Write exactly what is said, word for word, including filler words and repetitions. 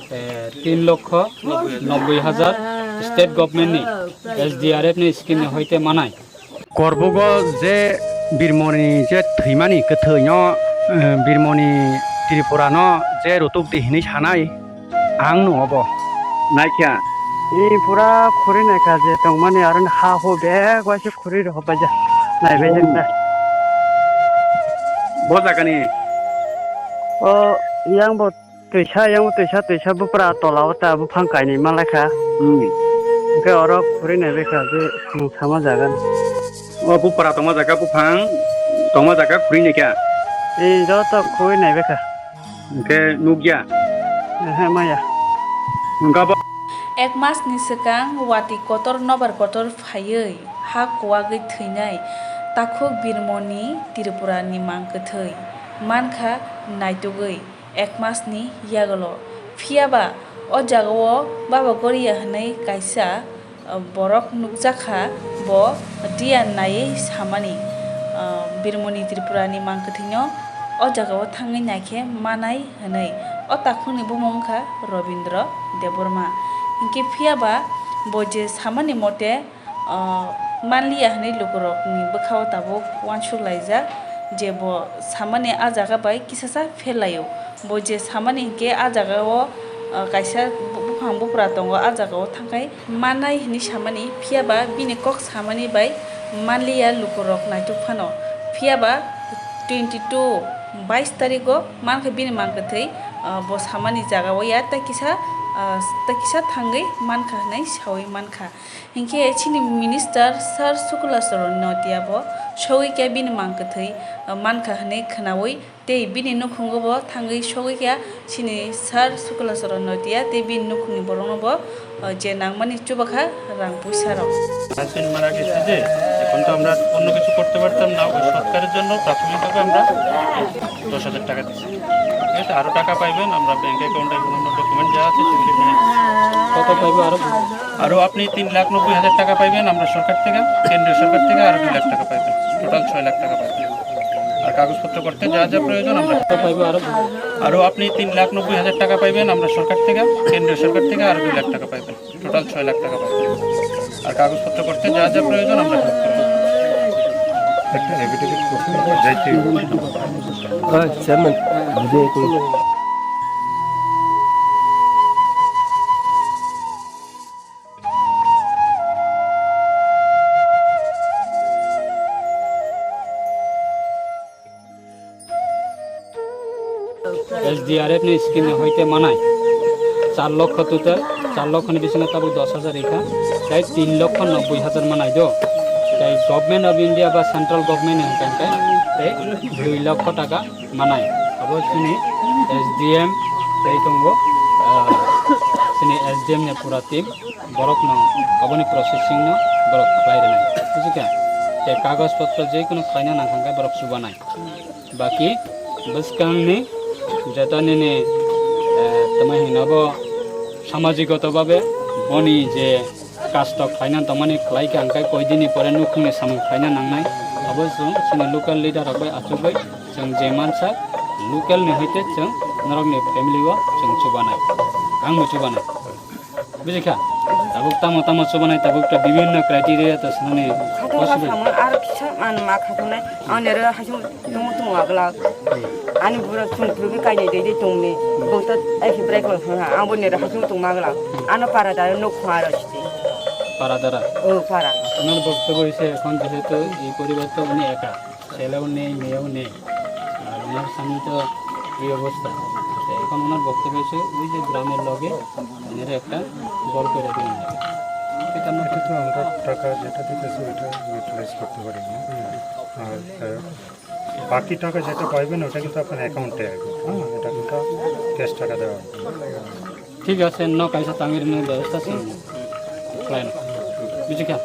Eh, tin lokho nobboi hajar state government ni S D R F ni scheme ni hoite manai. Korbugo je Birmoni je thwimani kwthwino, eh, Birmoni Tripura no je rutuk di hinwi sanai, ang no obo. Naikha. I pura khuri naikha je tongmani aro ha hu bek waisa khuri rok hobaija. Naibaija ta. Bo jagani. O yang bo twisa, yang bo twisa, twisa bupra tola o ta buphang kainwi malaikha. Hmm. Hwnkhe oro khuri naibaikha je mung sama jaga. O bupra tongma jaga buphang tongma jaga khuri naikha. I joto khuri naibaikha. Hwnkhe nukya? Ehe, maya. Hwnkhe abo. Ek masni swkang watwi kotor nobar kotor phaiwi ha kuwagwi thwinai takhuk Birmoni Tripurani mang kwthwi mankha naitugwi ek masni yagulo. Phiyaba o jagao Baba Goria hwnwi kaisa borok nukjakha, bo tiya naiwi samani, ah, Birmoni Tripurani mangkwthwino o jagao thangwi naikhe manai hwnwi. O takhukni bumung wngkha Robindra Debbarma. Hinkhe phiyaba bo je samani mote, ah, manliya hwnwi lukurokni bwkhao tabuk uansuk laijak je bo samani a jaga bai kisasa pherlaio. Bo je samani hinkhe a jagao, ah, kaisa bu-, buphang bupra tongo, a jagao thangkhai manai hinwi samani, phiyaba bini kok samani bai manliya lukurok naituk phano. Phiyaba twenty two, bais tarigo mankha bini mang kwthwi, ah, bo samani jagao ya tei kisa, ah, tei kisa thangwi mankha hwnwi sawi mankha. Hinkhe chini minister Sir Sukula Charan Notia bo sogwi khe bini mang kwthwi, ah, mankha hwnwi khwnawi tei bini nukhungo bo thangwi sogwi kha chini Sir Sukula Charan Notia tei bini nukhungni borokno bo, ah, je nangmani chubakha rang puisa rok. Hasin মারা গেছে যে, এখন তো আমরা অন্য কিছু করতে পারতাম না, ওই সৎকারের জন্য প্রাথমিকভাবে আমরা দশ হাজার টাকা দিচ্ছি। ঠিক আছে, আরও টাকা পাইবেন, আমরা ব্যাংক অ্যাকাউন্টে বিভিন্ন ডকুমেন্ট যা আছে সেগুলি নিয়ে কত পাইবো আরো? আরও আপনি তিন লাখ নব্বই হাজার টাকা পাইবেন আমরা সরকার থেকে, কেন্দ্রীয় সরকার থেকে আরও দুই লাখ টাকা পাইবেন, টোটাল ছয় লাখ টাকা পাইবেন। আর কাগজপত্র করতে যা যা প্রয়োজন আমরা পাইবো আরো। আরও আপনি তিন লাখ নব্বই হাজার টাকা পাইবেন আমরা সরকার থেকে, কেন্দ্রীয় সরকার থেকে আরও দুই লাখ টাকা পাইবেন, টোটাল ছয় লাখ টাকা পাইবেন। আর কাগজপত্র করতে যা যা প্রয়োজন আমরা হেল্প করবো। একটা এফিডেভিট করতে হবে, যাইতে হবে। হ্যাঁ, চেয়ারম্যান, বুঝে একটু। S D R F ni scheme ni hoite manai char lokho total, char lokho ni bisingo tabuk dos hajar rikha, tei tin lokho nobboi hajar manai do, tei Government of India ba Central Government ni hwnkhe tei dui lokho taka manai. Abo chini S D M tei tongo, ah, chini S D M ni pura team. Borokno aboni processing no borok khlai rwnai. Buji kha? Tei kagoj potro je kono khlaina nang kha khe borok chubanai. Baki bwskangni jeta nini, eh, tamai hwnwi abo samajigoto babe boni je kasto khlaina tongmani khlai kha, hwnkhe koi dini pore nukhungni samung khlaina nangnai. Abo chwng chini local leader rok bai achugwi chwng je mansa local ni hoite chwng norokni family o chwng chubanai. Ang bo chubanai. Buji kha? Tabuk tamo tamo chubanai, tabuk to bibhinno criteria to sanani Khatung possible. Kha samung aro kisa man ma khatungnai. Ang nero hasung tung tung agla. Ani bura chung thrubi kainai dei dei tongni. Bo to ai hibrai kol ha. Ang bo nero hasung tung magla. Ano para daro nuk khwa aro siti. Para dara? O para. Onar boktobyo hise ekhon jehetu ei poribar to uni eka. Selew nei, meyew nei. Ar onar sami to ei obostha. To ekhon onar boktobyo se oi je gramor loge enere ekta gol kore diyen. এটা তো আমরা টাকা যেটা দিতেছি ওটা ইউটিলাইজ করতে পারি না। আর, আহ, বাকি টাকা যেটা পাইবেন ওটা কিন্তু আপনার অ্যাকাউন্টে আসবে। হ্যাঁ, এটা কিন্তু ক্যাশ টাকা দেওয়া হবে। ঠিক আছে, no kaisa tangwi rwna bebostha se khlaino. Buji kha?